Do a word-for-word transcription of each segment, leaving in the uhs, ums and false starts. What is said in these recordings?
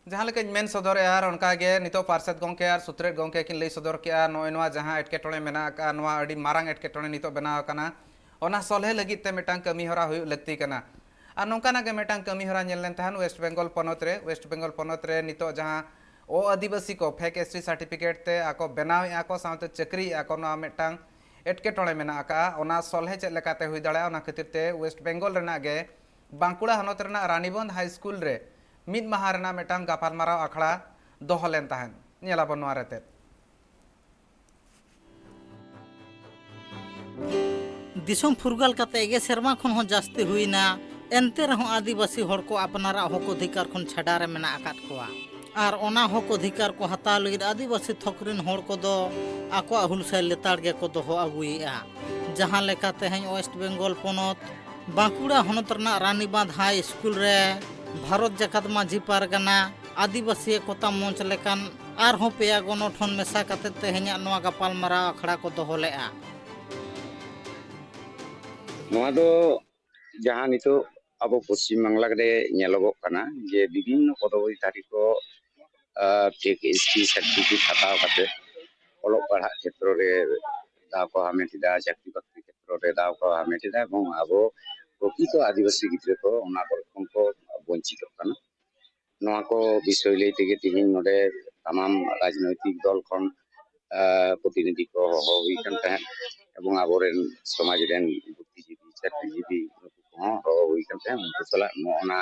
ᱡᱟᱦᱟᱸ ᱞᱮᱠᱟᱧ ᱢᱮᱱ ᱥᱚᱫᱚᱨᱮᱜᱼᱟ, ᱟᱨ ᱚᱱᱠᱟᱜᱮ ᱱᱤᱛᱚᱜ ᱯᱟᱨᱥᱮᱛ ᱜᱚᱢᱠᱮ ᱟᱨ ᱥᱩᱛᱨᱮᱛ ᱜᱚᱢᱠᱮ ᱠᱤᱱ ᱞᱟᱹᱭ ᱥᱚᱫᱚᱨ ᱠᱮᱜᱼᱟ, ᱱᱚᱜᱼᱚᱭ ᱱᱚᱣᱟ ᱡᱟᱦᱟᱸ ᱮᱴᱠᱮᱴᱚᱬᱮ ᱢᱮᱱᱟᱜ ᱟᱠᱟᱫᱼᱟ, ᱱᱚᱣᱟ ᱟᱹᱰᱤ ᱢᱟᱨᱟᱝ ᱮᱴᱠᱮᱴᱚᱬᱮ ᱱᱤᱛᱚᱜ ᱵᱮᱱᱟᱣ ᱟᱠᱟᱱᱟ, ᱚᱱᱟ ᱥᱚᱞᱦᱮ ᱞᱟᱹᱜᱤᱫ ᱛᱮ ᱢᱤᱫᱴᱟᱝ ᱠᱟᱹᱢᱤ ᱦᱚᱨᱟ ᱦᱩᱭᱩᱜ ᱞᱟᱹᱠᱛᱤ ᱠᱟᱱᱟ᱾ ᱟᱨ ᱱᱚᱝᱠᱟᱱᱟᱜ ᱜᱮ ᱢᱤᱫᱴᱟᱝ ᱠᱟᱹᱢᱤ ᱦᱚᱨᱟ ᱧᱮᱞ ᱞᱮᱱ ᱛᱟᱦᱮᱸᱫ ᱣᱮᱥᱴ ᱵᱮᱝᱜᱚᱞ ᱯᱚᱱᱚᱛ ᱨᱮ᱾ ᱣᱮᱥᱴ ᱵᱮᱝᱜᱚᱞ ᱯᱚᱱᱚᱛ ᱨᱮ ᱱᱤᱛᱚᱜ ᱡᱟᱦᱟᱸ ᱚ ᱟᱹᱫᱤᱵᱟᱹᱥᱤ ᱠᱚ ᱯᱷᱮᱠ ᱮᱥ ᱴᱤ ᱥᱟᱨᱴᱤᱯᱷᱤᱠᱮᱴ ᱛᱮ ᱟᱠᱚ ᱵᱮᱱᱟᱣᱮᱫᱼᱟ ᱠᱚ, ᱥᱟᱶᱛᱮ ᱪᱟᱹᱠᱨᱤᱭᱮᱫᱼᱟ ᱠᱚ, ᱱᱚᱣᱟ ᱢᱤᱫᱴᱟᱝ ᱮᱴᱠᱮᱴᱚᱬᱮ ᱢᱮᱱᱟᱜ ᱟᱠᱟᱫᱼᱟ᱾ ᱚᱱᱟ ᱥᱚᱞᱦᱮ ᱪᱮᱫ ᱞᱮᱠᱟᱛᱮ ᱦᱩᱭ ᱫᱟᱲᱮᱭᱟᱜᱼᱟ, ᱚᱱᱟ ᱠᱷᱟᱹᱛᱤᱨ ᱛᱮ ᱣᱮᱥᱴ ᱵᱮᱝᱜᱚᱞ ᱨᱮᱱᱟᱜ ᱜᱮ ᱵᱟᱸᱠᱩᱲᱟ ᱦᱚᱱᱚᱛ ᱨᱮᱱᱟᱜ ᱨᱟᱱᱤᱵᱚᱸᱫᱷ ᱦᱟᱭ ᱥᱠᱩᱞ ᱨᱮ ᱢᱤᱫ ᱢᱟᱦᱟ ᱨᱮᱱᱟᱜ ᱢᱤᱫᱴᱟᱝ ᱜᱟᱯᱟᱞᱢᱟᱨᱟᱣ ᱟᱠᱷᱲᱟ ᱫᱚᱦᱚ ᱞᱮᱱ ᱛᱟᱦᱮᱸᱫ᱾ ᱧᱮᱞᱟᱵᱚᱱ ᱱᱚᱣᱟ ᱨᱮ ᱛᱮᱫ᱾ ᱫᱤᱥᱚᱢ ᱯᱷᱩᱨᱜᱟᱹᱞ ᱠᱟᱛᱮ ᱜᱮ ᱥᱮᱨᱢᱟ ᱠᱷᱚᱱ ᱦᱚᱸ ᱡᱟᱹᱥᱛᱤ ᱦᱩᱭᱱᱟ, ᱮᱱᱛᱮ ᱨᱮᱦᱚᱸ ᱟᱹᱫᱤᱵᱟᱹᱥᱤ ᱦᱚᱲ ᱠᱚ ᱟᱯᱱᱟᱨᱟᱜ ᱦᱚᱠ ᱚᱫᱷᱤᱠᱟᱨ ᱠᱷᱚᱱ ᱪᱷᱟᱰᱟ ᱨᱮ ᱢᱮᱱᱟᱜ ᱟᱠᱟᱫ ᱠᱚᱣᱟ᱾ ᱟᱨ ᱚᱱᱟ ᱦᱚᱠ ᱚᱫᱷᱤᱠᱟᱨ ᱠᱚ ᱦᱟᱛᱟᱣ ᱞᱟᱹᱜᱤᱫ ᱟᱹᱫᱤᱵᱟᱹᱥᱤ ᱛᱷᱚᱠ ᱨᱤᱱ ᱦᱚᱲ ᱠᱚᱫᱚ ᱟᱠᱚᱣᱟᱜ ᱦᱩᱞᱥᱟᱹᱭ ᱞᱮᱛᱟᱲ ᱜᱮᱠᱚ ᱫᱚᱦᱚ ᱟᱹᱜᱩᱭᱮᱫᱼᱟ᱾ ᱡᱟᱦᱟᱸ ᱞᱮᱠᱟ ᱛᱮᱦᱮᱧ ᱣᱮᱥᱴ ᱵᱮᱝᱜᱚᱞ ᱯᱚᱱᱚᱛ ᱵᱟᱸᱠᱩᱲᱟ ᱦᱚᱱᱚᱛ ᱨᱮᱱᱟᱜ ᱨᱟᱱᱤᱵᱟᱸᱫᱷ ᱦᱟᱭ ᱥᱠᱩᱞ ᱨᱮ ᱵᱷᱟᱨᱚᱛ ᱡᱟᱠᱟᱛ ᱢᱟᱹᱡᱷᱤ ᱯᱟᱨᱜᱟᱱᱟ, ᱟᱹᱫᱤᱵᱟᱹᱥᱤ ᱮᱠᱚᱛᱟ ᱢᱚᱧᱪ ᱞᱮᱠᱟᱱ ᱟᱨᱦᱚᱸ ᱯᱮᱭᱟ ᱜᱚᱱᱚᱴᱷᱚᱱ ᱢᱮᱥᱟ ᱠᱟᱛᱮ ᱛᱮᱦᱮᱧᱟᱜ ᱱᱚᱣᱟ ᱜᱟᱯᱟᱞᱢᱟᱨᱟᱣ ᱟᱠᱷᱲᱟ ᱠᱚ ᱫᱚᱦᱚ ᱞᱮᱫᱼᱟ᱾ ᱱᱚᱣᱟ ᱫᱚ ᱡᱟᱦᱟᱸ ᱱᱤᱛᱚᱜ ᱟᱵᱚ ᱯᱚᱥᱪᱤᱢ ᱵᱟᱝᱞᱟ ᱨᱮ ᱧᱮᱞᱚᱜᱚᱜ ᱠᱟᱱᱟ, ᱡᱮ ᱵᱤᱵᱷᱤᱱᱱᱚ ᱯᱚᱫᱚᱵᱤᱫᱷᱟᱨᱤ ᱠᱚ ᱯᱷᱮᱠ ᱮᱥ ᱴᱤ ᱥᱟᱨᱴᱤᱯᱷᱤᱠᱮᱴ ᱦᱟᱛᱟᱣ ᱠᱟᱛᱮ ᱚᱞᱚᱜ ᱯᱟᱲᱦᱟᱜ ᱠᱷᱮᱛᱨᱚ ᱨᱮ ᱫᱟᱣ ᱠᱚ ᱦᱟᱢᱮᱴ ᱮᱫᱟ, ᱪᱟᱹᱠᱨᱤ ᱵᱟᱹᱠᱨᱤ ᱠᱷᱮᱛᱨᱚ ᱨᱮ ᱫᱟᱣ ᱠᱚ ᱦᱟᱢᱮᱴ ᱮᱫᱟ, ᱮᱵᱚᱝ ᱟᱵᱚ ᱯᱨᱚᱠᱨᱤᱛᱚ ᱟᱹᱫᱤᱵᱟᱹᱥᱤ ᱜᱤᱫᱽᱨᱟᱹ ᱠᱚ ᱚᱱᱟ ᱠᱚᱨᱮ ᱠᱷᱚᱱ ᱠᱚ ᱵᱚᱧᱪᱤᱛᱚᱜ ᱠᱟᱱᱟ᱾ ᱱᱚᱣᱟ ᱠᱚ ᱵᱤᱥᱚᱭ ᱞᱟᱹᱭ ᱛᱮᱜᱮ ᱛᱮᱦᱮᱧ ᱱᱚᱰᱮ ᱛᱟᱢᱟᱢ ᱨᱟᱡᱽᱱᱳᱭᱛᱤᱠ ᱫᱚᱞ ᱠᱷᱚᱱ ᱯᱨᱚᱛᱤᱱᱤᱫᱷᱤ ᱠᱚ ᱦᱚᱦᱚ ᱦᱩᱭ ᱟᱠᱟᱱ ᱛᱟᱦᱮᱸᱫ, ᱮᱵᱚᱝ ᱟᱵᱚᱨᱮᱱ ᱥᱚᱢᱟᱡᱽ ᱨᱮᱱ ᱵᱩᱫᱽᱫᱷᱤᱡᱤᱵᱤ, ᱪᱟᱹᱠᱨᱤᱡᱤᱵᱤ ᱱᱩᱠᱩ ᱠᱚᱦᱚᱸ ᱦᱚᱦᱚ ᱦᱩᱭ ᱟᱠᱟᱱ ᱛᱟᱦᱮᱸᱫ᱾ ᱩᱱᱠᱩ ᱥᱟᱞᱟᱜ ᱱᱚᱜᱼᱚ ᱱᱟ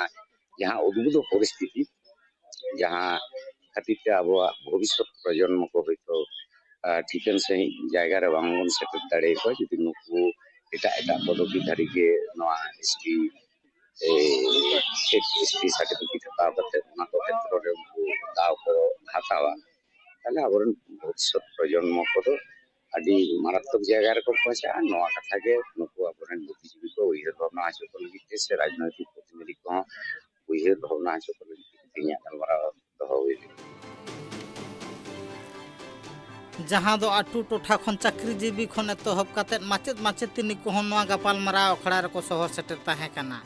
ᱡᱟᱦᱟᱸ ᱩᱫᱽᱵᱩᱫᱷᱚ ᱯᱚᱨᱤᱥᱛᱷᱤᱛᱤ, ᱡᱟᱦᱟᱸ ᱠᱷᱟᱹᱛᱤᱨ ᱛᱮ ᱟᱵᱚᱣᱟᱜ ᱵᱷᱚᱵᱤᱥᱥᱚᱛ ᱯᱨᱚᱡᱚᱱᱢᱚ ᱠᱚ ᱦᱚᱭᱛᱳ ᱴᱷᱤᱠᱟᱹᱱ ᱥᱟᱺᱦᱤᱡ ᱡᱟᱭᱜᱟ ᱨᱮ ᱵᱟᱝᱵᱚᱱ ᱥᱮᱴᱮᱨ ᱫᱟᱲᱮᱭᱟᱠᱚᱣᱟ, ᱡᱩᱫᱤ ᱱᱩᱠᱩ ᱮᱴᱟᱜ ᱮᱴᱟᱜ ᱯᱚᱫᱚᱵᱤ ᱫᱷᱟᱨᱤ ᱜᱮ ᱱᱚᱣᱟ S T S T certificate ᱦᱟᱛᱟᱣ ᱠᱟᱛᱮ ᱚᱱᱟ ᱠᱚ ᱠᱷᱮᱛᱨᱚ ᱨᱮ ᱩᱱᱠᱩ ᱫᱟᱣ ᱠᱚ ᱦᱟᱛᱟᱣᱟ, ᱛᱟᱦᱞᱮ ᱟᱵᱚᱨᱮᱱ ᱵᱷᱚᱵᱤᱥᱥᱚᱛ ᱯᱨᱚᱡᱚᱱᱢᱚ ᱠᱚᱫᱚ ᱟᱹᱰᱤ ᱢᱟᱨᱟᱛᱢᱚᱠ ᱡᱟᱭᱜᱟ ᱨᱮᱠᱚ ᱯᱳᱸᱪᱷᱟᱜᱼᱟ᱾ ᱱᱚᱣᱟ ᱠᱟᱛᱷᱟ ᱜᱮ ᱱᱩᱠᱩ ᱟᱵᱚᱨᱮᱱ ᱵᱩᱫᱽᱫᱷᱤᱡᱤᱵᱤ ᱠᱚ ᱩᱭᱦᱟᱹᱨ ᱵᱷᱟᱵᱽᱱᱟ ᱦᱚᱪᱚ ᱠᱚ ᱞᱟᱹᱜᱤᱫ ᱛᱮ ᱥᱮ ᱨᱟᱡᱽᱱᱳᱭᱛᱤᱠ ᱯᱨᱚᱛᱤᱱᱤᱫᱷᱤ ᱠᱚᱦᱚᱸ ᱩᱭᱦᱟᱹᱨ ᱵᱷᱟᱵᱽᱱᱟ ᱦᱚᱪᱚ ᱠᱚ ᱞᱟᱹᱜᱤᱫ ᱛᱮ ᱛᱮᱦᱮᱧᱟᱜ ᱜᱟᱞᱢᱟᱨᱟᱣ ᱫᱚᱦᱚ ᱦᱩᱭ ᱞᱮᱱᱟ᱾ ᱡᱟᱦᱟᱸ ᱫᱚ ᱟᱹᱛᱩ ᱴᱚᱴᱷᱟ ᱠᱷᱚᱱ ᱪᱟᱹᱠᱨᱤᱡᱤᱵᱤ ᱠᱷᱚᱱ ᱮᱛᱚᱦᱚᱵ ᱠᱟᱛᱮ ᱢᱟᱪᱮᱫ ᱢᱟᱪᱮᱛᱟᱹᱱᱤ ᱠᱚᱦᱚᱸ ᱱᱚᱣᱟ ᱜᱟᱯᱟᱞᱢᱟᱨᱟᱣ ᱟᱠᱷᱲᱟ ᱨᱮᱠᱚ ᱥᱚᱦᱚᱨ ᱥᱮᱴᱮᱨ ᱛᱟᱦᱮᱸ ᱠᱟᱱᱟ᱾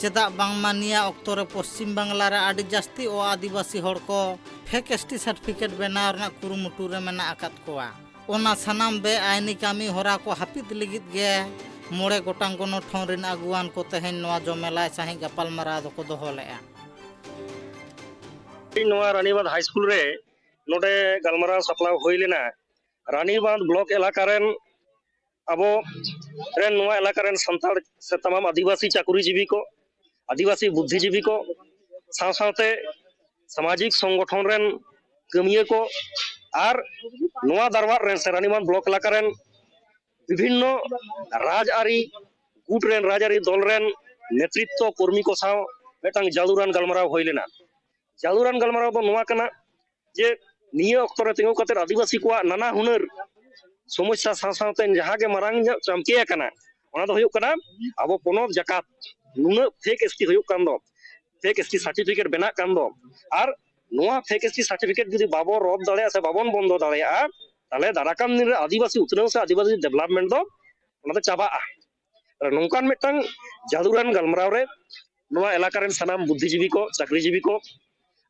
ᱪᱮᱫᱟᱜ ᱵᱟᱝᱢᱟ ᱱᱤᱭᱟᱹ ᱚᱠᱛᱚ ᱨᱮ ᱯᱚᱥᱪᱤᱢ ᱵᱟᱝᱞᱟ ᱨᱮ ᱟᱹᱰᱤ ᱡᱟᱹᱥᱛᱤ ᱚ ᱟᱹᱫᱤᱵᱟᱹᱥᱤ ᱦᱚᱲ ᱠᱚ ᱯᱷᱮᱠ ᱮᱥ ᱴᱤ ᱥᱟᱨᱴᱤᱯᱷᱤᱠᱮᱴ ᱵᱮᱱᱟᱣ ᱨᱮᱱᱟᱜ ᱠᱩᱨᱩᱢᱩᱴᱩ ᱨᱮ ᱢᱮᱱᱟᱜ ᱟᱠᱟᱫ ᱠᱚᱣᱟ᱾ ᱚᱱᱟ ᱥᱟᱱᱟᱢ ᱵᱮᱼᱟᱭᱱᱤ ᱠᱟᱹᱢᱤ ᱦᱚᱨᱟ ᱠᱚ ᱦᱟᱹᱯᱤᱫ ᱞᱟᱹᱜᱤᱫ ᱜᱮ ᱢᱚᱬᱮ ᱜᱚᱴᱟᱝ ᱜᱚᱱᱚᱴᱷᱚᱱ ᱨᱤᱱ ᱟᱹᱜᱩᱣᱟᱱ ᱠᱚ ᱛᱮᱦᱮᱧ ᱱᱚᱣᱟ ᱡᱚᱢᱮᱞᱟᱭ ᱥᱟᱹᱦᱤᱡ ᱜᱟᱯᱟᱞᱢᱟᱨᱟᱣ ᱫᱚᱠᱚ ᱫᱚᱦᱚ ᱞᱮᱫᱼᱟ᱾ ᱱᱚᱣᱟ ᱨᱟᱱᱤᱵᱟᱸᱫᱷ ᱦᱟᱭ ᱥᱠᱩᱞ ᱨᱮ ᱱᱚᱰᱮ ᱜᱟᱞᱢᱟᱨᱟᱣ ᱥᱟᱯᱲᱟᱣ ᱦᱩᱭ ᱞᱮᱱᱟ᱾ ᱨᱟᱱᱤᱵᱟᱸᱫᱷ ᱵᱞᱚᱠ ᱮᱞᱟᱠᱟ ᱨᱮᱱ ᱟᱵᱚ ᱨᱮᱱ ᱱᱚᱣᱟ ᱮᱞᱟᱠᱟ ᱨᱮᱱ ᱥᱟᱱᱛᱟᱲ ᱥᱮ ᱛᱟᱢᱟᱢ ᱟᱹᱫᱤᱵᱟᱹᱥᱤ ᱪᱟᱹᱠᱨᱤᱡᱤᱵᱤ ᱠᱚ, ᱟᱹᱫᱤᱵᱟᱹᱥᱤ ᱵᱩᱫᱽᱫᱷᱤᱡᱤᱵᱤ ᱠᱚ, ᱥᱟᱶ ᱥᱟᱶᱛᱮ ᱥᱟᱢᱟᱡᱤᱠ ᱥᱚᱝᱜᱚᱴᱷᱚᱱ ᱨᱮᱱ ᱠᱟᱹᱢᱤᱭᱟᱹ ᱠᱚ ᱟᱨ ᱱᱚᱣᱟ ᱫᱟᱨᱣᱟᱴ ᱨᱮᱱ ᱥᱮ ᱨᱟᱱᱤᱵᱟᱸᱫᱷ ᱵᱞᱚᱠ ᱮᱞᱟᱠᱟ ᱨᱮᱱ ᱵᱤᱵᱷᱤᱱᱱᱚ ᱨᱟᱡᱽᱟᱹᱨᱤ ᱜᱩᱴ ᱨᱮᱱ, ᱨᱟᱡᱽᱟᱹᱨᱤ ᱫᱚᱞ ᱨᱮᱱ ᱱᱮᱛᱨᱤᱛᱵ ᱠᱚᱨᱢᱤ ᱠᱚ ᱥᱟᱶ ᱢᱤᱫᱴᱟᱝ ᱡᱟᱹᱨᱩᱲᱟᱱ ᱜᱟᱞᱢᱟᱨᱟᱣ ᱦᱩᱭ ᱞᱮᱱᱟ᱾ ᱡᱟᱹᱨᱩᱲᱟᱱ ᱜᱟᱞᱢᱟᱨᱟᱣ ᱫᱚ ᱱᱚᱣᱟ ᱠᱟᱱᱟ ᱡᱮ ᱱᱤᱭᱟᱹ ᱚᱠᱛᱚ ᱨᱮ ᱛᱤᱸᱜᱩ ᱠᱟᱛᱮ ᱟᱹᱫᱤᱵᱟᱹᱥᱤ ᱠᱚᱣᱟᱜ ᱱᱟᱱᱟ ᱦᱩᱱᱟᱹᱨ ᱥᱚᱢᱚᱥᱥᱟ ᱥᱟᱶ ᱥᱟᱶᱛᱮ ᱡᱟᱦᱟᱸ ᱜᱮ ᱢᱟᱨᱟᱝ ᱧᱚᱜ ᱪᱟᱢᱠᱮ ᱟᱠᱟᱱᱟ, ᱚᱱᱟ ᱫᱚ ᱦᱩᱭᱩᱜ ᱠᱟᱱᱟ ᱟᱵᱚ ᱯᱚᱱᱚᱛ ᱡᱟᱠᱟᱛ ᱱᱩᱱᱟᱹᱜ ᱯᱷᱮᱠ ᱮᱥ ᱴᱤ ᱦᱩᱭᱩᱜ ᱠᱟᱱ ᱫᱚ, ᱯᱷᱮᱠ ᱮᱥ ᱴᱤ ᱥᱟᱨᱴᱤᱯᱷᱤᱠᱮᱴ ᱵᱮᱱᱟᱜ ᱠᱟᱱ ᱫᱚ, ᱟᱨ ᱱᱚᱣᱟ ᱯᱷᱮᱠ ᱮᱥ ᱴᱤ ᱥᱟᱨᱴᱤᱯᱷᱤᱠᱮᱴ ᱡᱩᱫᱤ ᱵᱟᱵᱚᱱ ᱨᱚᱫ ᱫᱟᱲᱮᱭᱟᱜᱼᱟ ᱥᱮ ᱵᱟᱵᱚᱱ ᱵᱚᱱᱫᱚ ᱫᱟᱲᱮᱭᱟᱜᱼᱟ, ᱛᱟᱦᱚᱞᱮ ᱫᱟᱨᱟᱭ ᱠᱟᱱ ᱫᱤᱱ ᱨᱮ ᱟᱹᱫᱤᱵᱟᱹᱥᱤ ᱩᱛᱱᱟᱹᱣ ᱥᱮ ᱟᱹᱫᱤᱵᱟᱹᱥᱤ ᱰᱮᱵᱷᱞᱚᱯᱢᱮᱱᱴ ᱫᱚ ᱚᱱᱟ ᱫᱚ ᱪᱟᱵᱟᱜᱼᱟ᱾ ᱱᱚᱝᱠᱟᱱ ᱢᱤᱫᱴᱟᱝ ᱡᱟᱹᱨᱩᱲᱟᱱ ᱜᱟᱞᱢᱟᱨᱟᱣ ᱨᱮ ᱱᱚᱣᱟ ᱮᱞᱟᱠᱟ ᱨᱮᱱ ᱥᱟᱱᱟᱢ ᱵᱩᱫᱽᱫᱷᱤᱡᱤᱵᱤ ᱠᱚ, ᱪᱟᱹᱠᱨᱤᱡᱤᱵᱤ ᱠᱚ,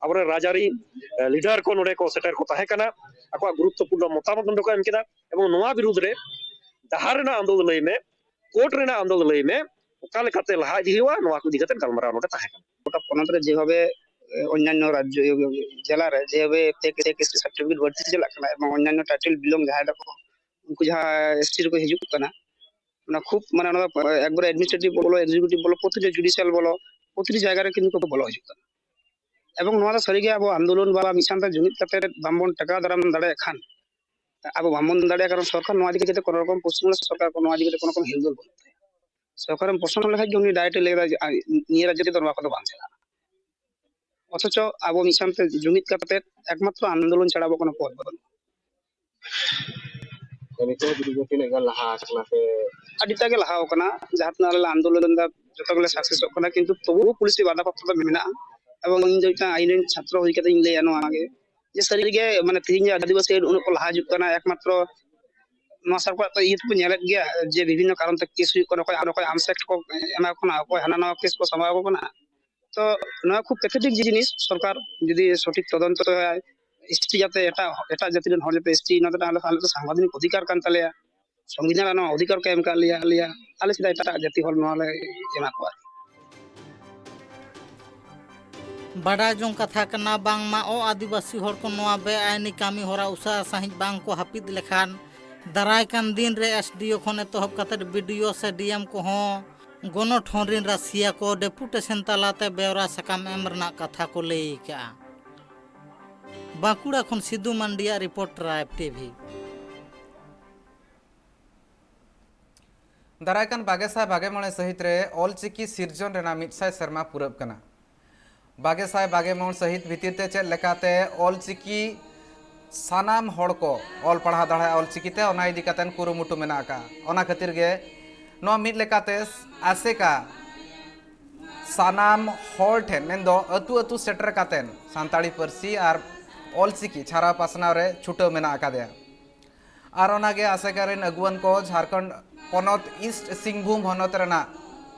ᱟᱵᱚᱨᱮᱱ ᱨᱟᱡᱽᱟᱹᱨᱤ, ᱮ, ᱞᱤᱰᱟᱨ ᱠᱚ ᱱᱚᱰᱮ ᱠᱚ ᱥᱮᱴᱮᱨ ᱠᱚ ᱛᱟᱦᱮᱸ ᱠᱟᱱᱟ, ᱟᱠᱚᱣᱟᱜ ᱜᱩᱨᱩᱛᱛᱚᱯᱩᱨᱱᱚ ᱢᱚᱛᱟᱢᱚᱛ ᱱᱚᱰᱮ ᱠᱚ ᱮᱢ ᱠᱮᱫᱟ᱾ ᱮᱵᱚᱝ ᱱᱚᱣᱟ ᱵᱤᱨᱩᱫᱽ ᱨᱮ ᱰᱟᱦᱟᱨ ᱨᱮᱱᱟᱜ ᱟᱱᱫᱳᱞᱚᱱ ᱞᱟᱹᱭ ᱢᱮ, ᱠᱳᱨᱴ ᱨᱮᱱᱟᱜ ᱟᱱᱫᱳᱞᱚᱱ ᱞᱟᱹᱭ ᱢᱮ, ᱚᱠᱟ ᱞᱮᱠᱟᱛᱮ ᱞᱟᱦᱟ ᱤᱫᱤ ᱦᱩᱭᱩᱜᱼᱟ, ᱱᱚᱣᱟ ᱠᱚ ᱤᱫᱤ ᱠᱟᱛᱮ ᱜᱟᱞᱢᱟᱨᱟᱣ ᱱᱚᱰᱮ ᱛᱟᱦᱮᱸ ᱠᱟᱱᱟ᱾ ᱜᱚᱴᱟ ᱯᱚᱱᱚᱛ ᱨᱮ ᱡᱮᱵᱷᱟᱵᱮ, ᱮ, ᱚᱱᱱᱟᱱᱱᱚ ᱨᱟᱡᱽᱡᱚ, ᱡᱮᱞᱟ ᱨᱮ ᱡᱮᱵᱷᱟᱵᱮ ᱯᱷᱮᱠ ᱮᱥ ᱴᱤ ᱥᱟᱨᱴᱤᱯᱷᱤᱠᱮᱴ ᱵᱟᱹᱲᱛᱤ ᱪᱟᱞᱟᱜ ᱠᱟᱱᱟ ᱮᱵᱚᱝ ᱚᱱᱱᱟᱱᱱᱚ ᱴᱟᱭᱴᱮᱞ ᱵᱤᱞᱚᱝ ᱡᱟᱦᱟᱸᱭ ᱫᱚᱠᱚ, ᱩᱱᱠᱩ ᱡᱟᱦᱟᱸ ᱮᱥ ᱴᱤ ᱨᱮᱠᱚ ᱦᱤᱡᱩᱜ ᱠᱟᱱᱟ, ᱚᱱᱟ ᱠᱷᱩᱵ, ᱢᱟᱱᱮ, ᱚᱱᱟ ᱫᱚ ᱮᱠᱵᱟᱨᱮ ᱮᱰᱢᱤᱱᱤᱥᱴᱨᱮᱴᱤᱵᱷ ᱵᱚᱞᱚ, ᱮᱠᱡᱤᱠᱤᱭᱩᱴᱤᱵᱷ ᱵᱚᱞᱚ, ᱯᱨᱚᱛᱤᱴᱤ ᱡᱩᱰᱤᱥᱤᱭᱟᱞ ᱵᱚᱞᱚ, ᱯᱨᱚᱛᱤᱴᱤ ᱡᱟᱭᱜᱟ ᱨᱮ ᱠᱤᱱᱛᱩ ᱠᱚ ᱵᱚᱞᱚ ᱦᱤᱡᱩᱜ ᱠᱟᱱᱟ᱾ ᱮᱵᱚᱝ ᱱᱚᱣᱟ ᱫᱚ ᱥᱟᱹᱨᱤᱜᱮ ᱟᱵᱚ ᱟᱱᱫᱳᱞᱚᱱ ᱵᱟ ᱢᱤᱫ ᱥᱟᱶᱛᱮ ᱡᱩᱢᱤᱫ ᱠᱟᱛᱮ ᱵᱟᱝᱵᱚᱱ ᱴᱮᱠᱟᱣ ᱫᱟᱨᱟᱢ ᱫᱟᱲᱮᱭᱟᱜ ᱠᱷᱟᱱ, ᱟᱵᱚ ᱵᱟᱝᱵᱚᱱ ᱫᱟᱲᱮᱭᱟᱜᱼᱟ, ᱠᱟᱨᱚᱱ ᱥᱚᱨᱠᱟᱨ ᱱᱚᱣᱟ ᱤᱫᱤ ᱠᱟᱛᱮ ᱠᱳᱱᱳ ᱨᱚᱠᱚᱢ, ᱯᱚᱥᱪᱤᱢᱵᱟᱝᱞᱟ ᱥᱚᱨᱠᱟᱨ ᱠᱚ ᱱᱚᱣᱟ ᱤᱫᱤ ᱠᱟᱛᱮ ᱠᱳᱱᱳ ᱨᱚᱠᱚᱢ ᱦᱤᱞᱫᱩᱞ ᱵᱟᱹᱱᱩᱜ ᱛᱟᱭᱟ᱾ ᱥᱚᱨᱠᱟᱨᱮᱢ ᱯᱨᱚᱥᱱᱚ ᱞᱮᱠᱷᱟᱡ ᱜᱮ ᱩᱱᱤ ᱰᱟᱭᱨᱮᱠᱴ ᱞᱟᱹᱭ ᱫᱟᱭ ᱡᱮ, "ᱟᱨ ᱱᱤᱭᱟᱹ ᱨᱟᱡᱽᱡᱚ ᱨᱮᱫᱚ ᱱᱚᱣᱟ ᱠᱚᱫᱚ ᱵᱟᱝ ᱪᱟᱞᱟᱜᱼᱟ᱾" ᱚᱛᱷᱚᱪᱚ ᱟᱵᱚ ᱢᱤᱫ ᱥᱟᱶᱛᱮ ᱡᱩᱢᱤᱫ ᱠᱟᱛᱮ ᱮᱠᱢᱟᱛᱨᱚ ᱟᱱᱫᱳᱞᱚᱱ ᱪᱷᱟᱲᱟ ᱟᱵᱚ ᱠᱳᱱᱳ ᱯᱚᱫ ᱵᱟᱹᱱᱩᱜᱼᱟ᱾ ᱛᱚ ᱱᱤᱛᱚᱜ ᱦᱟᱹᱵᱤᱡ ᱫᱚ ᱛᱤᱱᱟᱹᱜ ᱜᱟᱱ ᱞᱟᱦᱟ ᱟᱠᱟᱱᱟ ᱯᱮ? ᱟᱹᱰᱤᱴᱟ ᱜᱮ ᱞᱟᱦᱟ ᱟᱠᱟᱱᱟ᱾ ᱡᱟᱦᱟᱸ ᱛᱤᱱᱟᱹᱜ ᱟᱞᱮ ᱞᱮ ᱟᱱᱫᱳᱞᱚᱱ ᱮᱫᱟ, ᱡᱚᱛᱚ ᱜᱮᱞᱮ ᱥᱟᱠᱥᱮᱥᱚᱜ ᱠᱟᱱᱟ, ᱠᱤᱱᱛᱩ ᱛᱚᱵᱩᱣ ᱯᱩᱞᱤᱥ ᱨᱮ ᱵᱟᱫᱷᱟ ᱯᱨᱟᱯᱛᱚ ᱫᱚ ᱢᱮᱱᱟᱜᱼᱟ᱾ ᱮᱵᱚᱝ ᱤᱧ ᱫᱚ ᱢᱤᱫᱴᱟᱝ ᱟᱭᱤᱱ ᱨᱮᱱ ᱪᱷᱟᱛᱨᱚ ᱦᱩᱭ ᱠᱟᱛᱮ ᱤᱧ ᱞᱟᱹᱭᱟ ᱱᱚᱣᱟ ᱜᱮ, ᱡᱮ ᱥᱟᱹᱨᱤᱜᱮ, ᱢᱟᱱᱮ, ᱛᱮᱦᱮᱧ ᱡᱮ ᱟᱹᱫᱤᱵᱟᱹᱥᱤ ᱩᱱᱟᱹᱜ ᱠᱚ ᱞᱟᱦᱟ ᱦᱤᱡᱩᱜ ᱠᱟᱱᱟ, ᱮᱠᱢᱟᱛᱨᱚ ᱱᱚᱣᱟ ᱥᱚᱨᱠᱟᱨ ᱠᱚ ᱤᱭᱟᱹ ᱛᱮᱵᱚᱱ ᱧᱮᱞᱮᱫ ᱜᱮᱭᱟ ᱡᱮ ᱵᱤᱵᱷᱤᱱᱱᱚ ᱠᱟᱨᱚᱱ ᱛᱮ ᱠᱮᱥ ᱦᱩᱭᱩᱜ ᱠᱟᱱᱟ, ᱚᱠᱚᱭ ᱟᱢᱥᱮᱠᱴ ᱠᱚ ᱮᱢᱟ ᱠᱚ ᱠᱟᱱᱟ, ᱚᱠᱚᱭ ᱦᱟᱱᱟ ᱱᱟᱣᱟ ᱠᱮᱥ ᱠᱚ ᱥᱟᱢᱵᱟᱣ ᱟᱠᱚ ᱠᱟᱱᱟ᱾ ᱛᱚ ᱱᱚᱣᱟ ᱠᱷᱩᱵ ᱯᱮᱛᱷᱮᱴᱤᱠ ᱡᱤᱱᱤᱥ, ᱥᱚᱨᱠᱟᱨ ᱡᱩᱫᱤ ᱥᱚᱴᱷᱤᱠ ᱛᱚᱫᱚᱱᱛᱚ ᱮᱥᱴᱤ ᱡᱟᱛᱮ ᱮᱴᱟᱜ ᱮᱴᱟᱜ ᱡᱟᱹᱛᱤ ᱨᱮᱱ ᱦᱚᱲ ᱡᱟᱛᱮ ᱮᱥᱴᱤ ᱱᱚᱣᱟ ᱫᱚ ᱟᱞᱮ ᱟᱞᱮ ᱫᱚ ᱥᱟᱝᱵᱤᱫᱷᱟᱱᱤᱠ ᱚᱫᱷᱤᱠᱟᱨ ᱠᱟᱱ ᱛᱟᱞᱮᱭᱟ, ᱥᱚᱝᱵᱤᱫᱷᱟᱱ ᱨᱮ ᱱᱚᱣᱟ ᱚᱫᱷᱤᱠᱟᱨ ᱠᱚ ᱮᱢ ᱟᱠᱟᱫ ᱞᱮᱭᱟ ᱞᱮᱭᱟ, ᱟᱞᱮ ᱪᱮᱫᱟᱜ ᱮᱴᱟᱜ ᱡᱟᱹᱛᱤ ᱦᱚᱲ ᱱᱚᱣᱟ ᱞᱮ ᱮᱢᱟ ᱠᱚᱣᱟ? ᱵᱟᱰᱟᱭ ᱡᱚᱝ ᱠᱟᱛᱷᱟ ᱠᱟᱱᱟ, ᱵᱟᱝᱢᱟ ᱚ ᱟᱹᱫᱤᱵᱟᱹᱥᱤ ᱦᱚᱲ ᱠᱚ ᱱᱚᱣᱟ ᱵᱮᱟᱭᱤᱱᱤ ᱠᱟᱹᱢᱤ ᱦᱚᱨᱟ ᱩᱥᱟᱹᱨᱟ ᱥᱟᱺᱦᱤᱡ ᱵᱟᱝ ᱠᱚ ᱦᱟᱹᱯᱤᱫ ᱞᱮᱠᱷᱟᱱ ᱫᱟᱨᱟᱭ ᱠᱟᱱ ᱫᱤᱱ ᱨᱮ ᱮᱥᱰᱤᱳ ᱠᱷᱚᱱ ᱮᱛᱚᱦᱚᱵ ᱠᱟᱛᱮ ᱵᱤᱰᱤᱳ ᱥᱮ ᱰᱤᱮᱢ ᱠᱚᱦᱚᱸ ᱜᱚᱱᱚᱴᱷᱚᱱ ᱨᱤᱱ ᱨᱟᱹᱥᱤᱭᱟ ᱠᱚ ᱰᱮᱯᱩᱴᱮᱥᱚᱱ ᱛᱟᱞᱟᱛᱮ ᱵᱮᱣᱨᱟ ᱥᱟᱠᱟᱢ ᱮᱢ ᱨᱮᱱᱟᱜ ᱠᱟᱛᱷᱟ ᱠᱚ ᱞᱟᱹᱭ ᱟᱠᱟᱫᱼᱟ᱾ ᱵᱟᱸᱠᱩᱲᱟ ᱠᱷᱚᱱ ᱥᱤᱫᱩ ᱢᱟᱱᱰᱤᱭᱟᱜ ᱨᱤᱯᱳᱨᱴ, ᱴᱨᱟᱭᱤᱵᱽ ᱴᱤᱵᱷᱤ᱾ ᱫᱟᱨᱟᱭ ᱠᱟᱱ ᱵᱟᱜᱮ ᱥᱟᱭ ᱵᱟᱜᱮ ᱢᱚᱬᱮ ᱥᱟᱹᱦᱤᱛ ᱨᱮ ᱚᱞᱪᱤᱠᱤ ᱥᱤᱨᱡᱚᱱ ᱨᱮᱱᱟᱜ ᱢᱤᱫ ᱥᱟᱭ ᱥᱮᱨᱢᱟ ᱯᱩᱨᱟᱹᱜ ᱠᱟᱱᱟ᱾ ᱵᱟᱜᱮ ᱥᱟᱭ ᱵᱟᱜᱮ ᱢᱚᱬ ᱥᱟᱹᱦᱤᱛ ᱵᱷᱤᱛᱤᱨ ᱛᱮ ᱪᱮᱫ ᱞᱮᱠᱟᱛᱮ ᱚᱞᱪᱤᱠᱤ ᱥᱟᱱᱟᱢ ᱦᱚᱲ ᱠᱚ ᱚᱞ ᱯᱟᱲᱦᱟᱣ ᱫᱟᱲᱮᱭᱟᱜᱼᱟ ᱚᱞᱪᱤᱠᱤ ᱛᱮ, ᱚᱱᱟ ᱤᱫᱤ ᱠᱟᱛᱮ ᱠᱩᱨᱩᱢᱩᱴᱩ ᱢᱮᱱᱟᱜ ᱟᱠᱟᱫᱼᱟ᱾ ᱚᱱᱟ ᱠᱷᱟᱹᱛᱤᱨ ᱜᱮ ᱱᱚᱣᱟ ᱢᱤᱫ ᱞᱮᱠᱟᱛᱮ ᱟᱥᱮᱠᱟ ᱥᱟᱱᱟᱢ ᱦᱚᱲ ᱴᱷᱮᱱ, ᱢᱮᱱᱫᱚ ᱟᱹᱛᱩ ᱟᱹᱛᱩ ᱥᱮᱴᱮᱨ ᱠᱟᱛᱮ ᱥᱟᱱᱛᱟᱲᱤ ᱯᱟᱹᱨᱥᱤ ᱟᱨ ᱚᱞᱪᱤᱠᱤ ᱪᱷᱟᱨᱟᱣ ᱯᱟᱥᱱᱟᱣ ᱨᱮ ᱪᱷᱩᱴᱟᱹᱣ ᱢᱮᱱᱟᱜ ᱟᱠᱟᱫᱮᱭᱟ᱾ ᱟᱨ ᱚᱱᱟᱜᱮ ᱟᱥᱮᱠᱟ ᱨᱮᱱ ᱟᱹᱜᱩᱣᱟᱹᱱ ᱠᱚ ᱡᱷᱟᱲᱠᱷᱚᱸᱰ ᱯᱚᱱᱚᱛ ᱤᱥᱴ ᱥᱤᱝᱵᱷᱩᱢ ᱦᱚᱱᱚᱛ ᱨᱮᱱᱟᱜ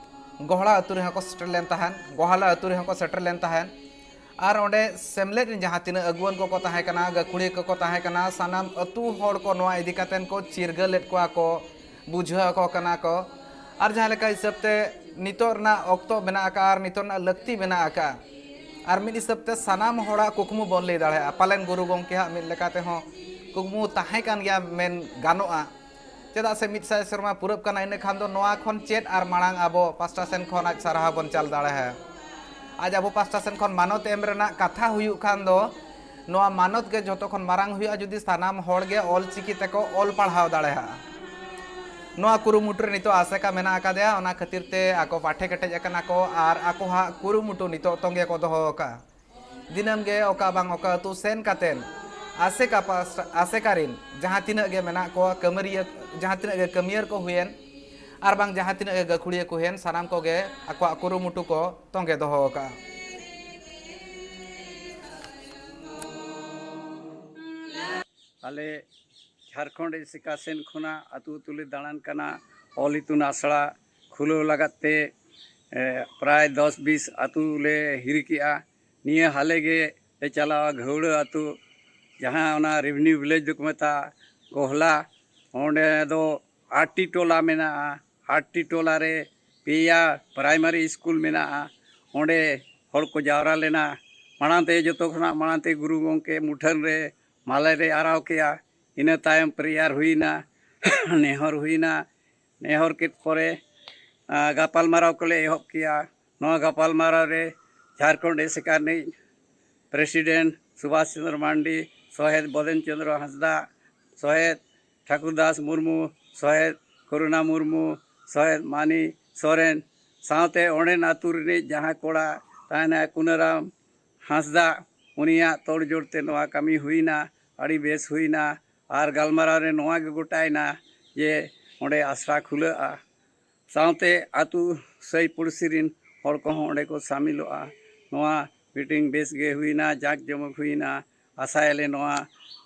ᱜᱚᱦᱲᱟ ᱟᱹᱛᱩ ᱨᱮᱦᱚᱸ ᱠᱚ ᱥᱮᱴᱮᱨ ᱞᱮᱱ ᱛᱟᱦᱮᱸᱫ, ᱜᱚᱦᱟᱞᱟ ᱟᱹᱛᱩ ᱨᱮᱦᱚᱸ ᱠᱚ ᱥᱮᱴᱮᱨ ᱞᱮᱱ ᱛᱟᱦᱮᱸᱫ᱾ ᱟᱨ ᱚᱸᱰᱮ ᱥᱮᱢᱞᱮᱫ ᱨᱮᱱ ᱡᱟᱦᱟᱸ ᱛᱤᱱᱟᱹᱜ ᱟᱹᱜᱩᱣᱟᱹᱱ ᱠᱚᱠᱚ ᱛᱟᱦᱮᱸ ᱠᱟᱱᱟ, ᱜᱟᱹᱠᱷᱩᱲᱤᱭᱟᱹ ᱠᱚᱠᱚ ᱛᱟᱦᱮᱸ ᱠᱟᱱᱟ, ᱥᱟᱱᱟᱢ ᱟᱹᱛᱩ ᱦᱚᱲ ᱠᱚ ᱱᱚᱣᱟ ᱤᱫᱤ ᱠᱟᱛᱮ ᱠᱚ ᱪᱤᱨᱜᱟᱹᱞ ᱞᱮᱫ ᱠᱚᱣᱟ ᱠᱚ, ᱵᱩᱡᱷᱟᱹᱣ ᱟᱠᱚ ᱠᱟᱱᱟ ᱠᱚ᱾ ᱟᱨ ᱡᱟᱦᱟᱸ ᱞᱮᱠᱟ ᱦᱤᱥᱟᱹᱵ ᱛᱮ ᱱᱤᱛᱚᱜ ᱨᱮᱱᱟᱜ ᱚᱠᱛᱚ ᱢᱮᱱᱟᱜ ᱟᱠᱟᱫᱼᱟ ᱟᱨ ᱱᱤᱛᱚᱜ ᱨᱮᱱᱟᱜ ᱞᱟᱹᱠᱛᱤ ᱢᱮᱱᱟᱜ ᱟᱠᱟᱫᱼᱟ, ᱟᱨ ᱢᱤᱫ ᱦᱤᱥᱟᱹᱵ ᱛᱮ ᱥᱟᱱᱟᱢ ᱦᱚᱲᱟᱜ ᱠᱩᱠᱢᱩ ᱵᱚᱱ ᱞᱟᱹᱭ ᱫᱟᱲᱮᱭᱟᱜᱼᱟ, ᱯᱟᱞᱮᱱ ᱜᱩᱨᱩ ᱜᱚᱢᱠᱮᱭᱟᱜ ᱢᱤᱫ ᱞᱮᱠᱟ ᱛᱮᱦᱚᱸ ᱠᱩᱠᱢᱩ ᱛᱟᱦᱮᱸ ᱠᱟᱱ ᱜᱮᱭᱟ ᱢᱮᱱ ᱜᱟᱱᱚᱜᱼᱟ᱾ ᱪᱮᱫᱟᱜ ᱥᱮ ᱢᱤᱫ ᱥᱟᱭ ᱥᱮᱨᱢᱟ ᱯᱩᱨᱟᱹᱜ ᱠᱟᱱᱟ, ᱤᱱᱟᱹ ᱠᱷᱟᱱ ᱫᱚ ᱱᱚᱣᱟ ᱠᱷᱚᱱ ᱪᱮᱫ ᱟᱨ ᱢᱟᱲᱟᱝ ᱟᱵᱚ ᱯᱟᱥᱴᱟ ᱥᱮᱱ ᱠᱷᱚᱱ ᱟᱡ ᱥᱟᱨᱦᱟᱣ ᱵᱚᱱ ᱪᱟᱞ ᱫᱟᱲᱮᱭᱟᱜᱼᱟ᱾ ᱟᱡ ᱟᱵᱚ ᱯᱟᱥᱴᱟ ᱥᱮᱱ ᱠᱷᱚᱱ ᱢᱟᱱᱚᱛ ᱮᱢ ᱨᱮᱱᱟᱜ ᱠᱟᱛᱷᱟ ᱦᱩᱭᱩᱜ ᱠᱷᱟᱱ ᱫᱚ, ᱱᱚᱣᱟ ᱢᱟᱱᱚᱛ ᱜᱮ ᱡᱷᱚᱛᱚ ᱠᱷᱚᱱ ᱢᱟᱨᱟᱝ ᱦᱩᱭᱩᱜᱼᱟ, ᱡᱩᱫᱤ ᱥᱟᱱᱟᱢ ᱦᱚᱲ ᱜᱮ ᱚᱞ ᱪᱤᱠᱤ ᱛᱮᱠᱚ ᱚᱞ ᱯᱟᱲᱦᱟᱣ ᱫᱟᱲᱮᱭᱟᱜᱼᱟ᱾ ᱱᱚᱣᱟ ᱠᱩᱨᱩᱢᱩᱴᱩ ᱨᱮ ᱱᱤᱛᱚᱜ ᱟᱥᱮᱠᱟ ᱢᱮᱱᱟᱜ ᱟᱠᱟᱫᱮᱭᱟ, ᱚᱱᱟ ᱠᱷᱟᱹᱛᱤᱨ ᱛᱮ ᱟᱠᱚ ᱯᱟᱴᱷᱮ ᱠᱮᱴᱮᱡ ᱟᱠᱟᱱᱟ ᱠᱚ ᱟᱨ ᱟᱠᱚᱣᱟᱜ ᱠᱩᱨᱩᱢᱩᱴᱩ ᱱᱤᱛᱚᱜ ᱛᱚᱸᱜᱮ ᱠᱚ ᱫᱚᱦᱚ ᱟᱠᱟᱫᱼᱟ᱾ ᱫᱤᱱᱟᱹᱢ ᱜᱮ ᱚᱠᱟ ᱵᱟᱝ ᱚᱠᱟ ᱟᱹᱛᱩ ᱥᱮᱱ ᱠᱟᱛᱮᱱ ᱟᱥᱮᱠᱟ ᱯᱟᱥᱴᱟ, ᱟᱥᱮᱠᱟ ᱨᱤᱱ ᱡᱟᱦᱟᱸ ᱛᱤᱱᱟᱹᱜ ᱜᱮ ᱢᱮᱱᱟᱜ ᱠᱚᱣᱟ, ᱠᱟᱹᱢᱟᱹᱨᱤᱭᱟᱹ, ᱡᱟᱦᱟᱸ ᱛᱤᱱᱟᱹᱜ ᱜᱮ ᱠᱟᱹᱢᱤᱭᱟᱹᱨ ᱠᱚ ᱦᱩᱭᱮᱱ, ᱟᱨ ᱵᱟᱝ ᱡᱟᱦᱟᱸ ᱛᱤᱱᱟᱹᱜ ᱜᱮ ᱜᱟᱹᱠᱷᱩᱲᱤᱭᱟᱹ ᱠᱚ ᱦᱩᱭᱮᱱ, ᱥᱟᱱᱟᱢ ᱠᱚᱜᱮ ᱟᱠᱚᱣᱟᱜ ᱠᱩᱨᱩᱢᱩᱴᱩ ᱠᱚ ᱛᱚᱸᱜᱮ ᱫᱚᱦᱚ ᱟᱠᱟᱫᱼᱟ᱾ ᱟᱞᱮ ᱡᱷᱟᱲᱠᱷᱚᱸᱰ ᱮᱥᱮᱠᱟ ᱥᱮᱱ ᱠᱷᱚᱱᱟᱜ ᱟᱹᱛᱩ ᱟᱹᱛᱩ ᱞᱮ ᱫᱟᱬᱟᱱ ᱠᱟᱱᱟ᱾ ᱚᱞ ᱤᱛᱩᱱ ᱟᱥᱲᱟ ᱠᱷᱩᱞᱟᱹᱣ ᱞᱟᱜᱟᱫ ᱛᱮ, ᱮ, ᱯᱨᱟᱭ ᱫᱚᱥ ᱵᱤᱥ ᱟᱹᱛᱩ ᱞᱮ ᱦᱤᱨᱤ ᱠᱮᱜᱼᱟ᱾ ᱱᱤᱭᱟᱹ ᱦᱟᱞᱮ ᱜᱮ ᱞᱮ ᱪᱟᱞᱟᱣᱟ ᱜᱷᱟᱹᱣᱲᱟᱹ ᱟᱹᱛᱩ, ᱡᱟᱦᱟᱸ ᱚᱱᱟ revenue village ᱫᱚᱠᱚ ᱢᱮᱛᱟᱜᱼᱟ ᱜᱚᱦᱞᱟ᱾ ᱚᱸᱰᱮ ᱫᱚ ᱟᱴᱴᱤ ᱴᱚᱞᱟ ᱢᱮᱱᱟᱜᱼᱟ᱾ ᱟᱴᱴᱤ ᱴᱚᱞᱟ ᱨᱮ ᱯᱮᱭᱟ primary school ᱢᱮᱱᱟᱜᱼᱟ᱾ ᱚᱸᱰᱮ ᱦᱚᱲ ᱠᱚ ᱡᱟᱣᱨᱟ ᱞᱮᱱᱟ᱾ ᱢᱟᱲᱟᱝ ᱛᱮ, ᱡᱚᱛᱚ ᱠᱷᱚᱱᱟᱜ ᱢᱟᱲᱟᱝ ᱛᱮ ᱜᱩᱨᱩ ᱜᱚᱢᱠᱮ ᱢᱩᱴᱷᱟᱹᱱ ᱨᱮ ᱢᱟᱞᱟ ᱨᱮ ᱟᱨᱟᱣ ᱠᱮᱜᱼᱟ᱾ ᱤᱱᱟᱹ ᱛᱟᱭᱚᱢ prayer ᱦᱩᱭᱱᱟ, ᱱᱮᱦᱚᱨ ᱦᱩᱭᱱᱟ᱾ ᱱᱮᱦᱚᱨ ᱠᱮᱫ ᱯᱚᱨᱮ, ᱟ, ᱜᱟᱯᱟᱞᱢᱟᱨᱟᱣ ᱠᱚᱞᱮ ᱮᱦᱚᱵ ᱠᱮᱜᱼᱟ᱾ ᱱᱚᱣᱟ ᱜᱟᱯᱟᱞᱢᱟᱨᱟᱣ ᱨᱮ ᱡᱷᱟᱲᱠᱷᱚᱸᱰ ᱮᱥᱮᱠᱟ ᱨᱤᱱᱤᱡ president ᱥᱩᱵᱷᱟᱥ ᱪᱚᱸᱫᱽᱨᱚ ᱢᱟᱱᱰᱤ, ᱥᱚᱦᱮᱫ ᱵᱚᱫᱮᱱ ᱪᱚᱸᱫᱽᱨᱚ ᱦᱟᱸᱥᱫᱟ, ᱥᱚᱦᱮᱫ ᱴᱷᱟᱠᱩᱨ ᱫᱟᱥ ᱢᱩᱨᱢᱩ, ᱥᱚᱦᱮᱫ ᱠᱚᱨᱩᱱᱟ ᱢᱩᱨᱢᱩ, ᱥᱚᱦᱮᱫ ᱢᱟᱱᱤ ᱥᱚᱨᱮᱱ, ᱥᱟᱶᱛᱮ ᱚᱸᱰᱮᱱ ᱟᱹᱛᱩ ᱨᱤᱱᱤᱡ ᱡᱟᱦᱟᱸ ᱠᱚᱲᱟ ᱛᱟᱦᱮᱱᱟᱭ ᱠᱩᱱᱟᱨᱟᱢ ᱦᱟᱸᱥᱫᱟ, ᱩᱱᱤᱭᱟᱜ ᱛᱚᱲᱡᱳᱲ ᱛᱮ ᱱᱚᱣᱟ ᱠᱟᱹᱢᱤ ᱦᱩᱭᱱᱟ, ᱟᱹᱰᱤ ᱵᱮᱥ ᱦᱩᱭᱱᱟ᱾ ᱟᱨ ᱜᱟᱞᱢᱟᱨᱟᱣ ᱨᱮ ᱱᱚᱣᱟ ᱜᱮ ᱜᱚᱴᱟᱭᱮᱱᱟ ᱡᱮ ᱚᱸᱰᱮ ᱟᱥᱲᱟ ᱠᱷᱩᱞᱟᱹᱜᱼᱟ᱾ ᱥᱟᱶᱛᱮ ᱟᱹᱛᱩ ᱥᱟᱹᱭ ᱯᱩᱲᱥᱤ ᱨᱤᱱ ᱦᱚᱲ ᱠᱚᱦᱚᱸ ᱚᱸᱰᱮ ᱠᱚ ᱥᱟᱢᱤᱞᱚᱜᱼᱟ᱾ ᱱᱚᱣᱟ meeting ᱵᱮᱥ ᱜᱮ ᱦᱩᱭᱱᱟ, ᱡᱟᱸᱠ ᱡᱚᱢᱚᱠ ᱦᱩᱭᱱᱟ᱾ ᱟᱥᱟᱭᱟᱞᱮ ᱱᱚᱣᱟ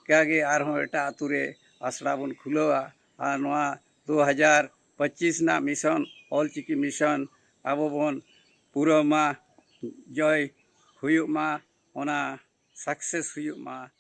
ᱠᱟᱜᱮ ᱟᱨᱦᱚᱸ ᱮᱴᱟᱜ ᱟᱹᱛᱩ ᱨᱮ ᱟᱥᱲᱟ ᱵᱚᱱ ᱠᱷᱩᱞᱟᱹᱣᱟ ᱟᱨ ᱱᱚᱣᱟ ᱫᱩ ᱦᱟᱡᱟᱨ ᱯᱚᱸᱪᱤᱥ ᱨᱮᱱᱟᱜ mission, ᱚᱞᱪᱤᱠᱤ mission ᱟᱵᱚ ᱵᱚᱱ ᱯᱩᱨᱟᱹᱣ ᱢᱟ, ᱡᱚᱭ ᱦᱩᱭᱩᱜ ᱢᱟ, ᱚᱱᱟ success ᱦᱩᱭᱩᱜ ᱢᱟ᱾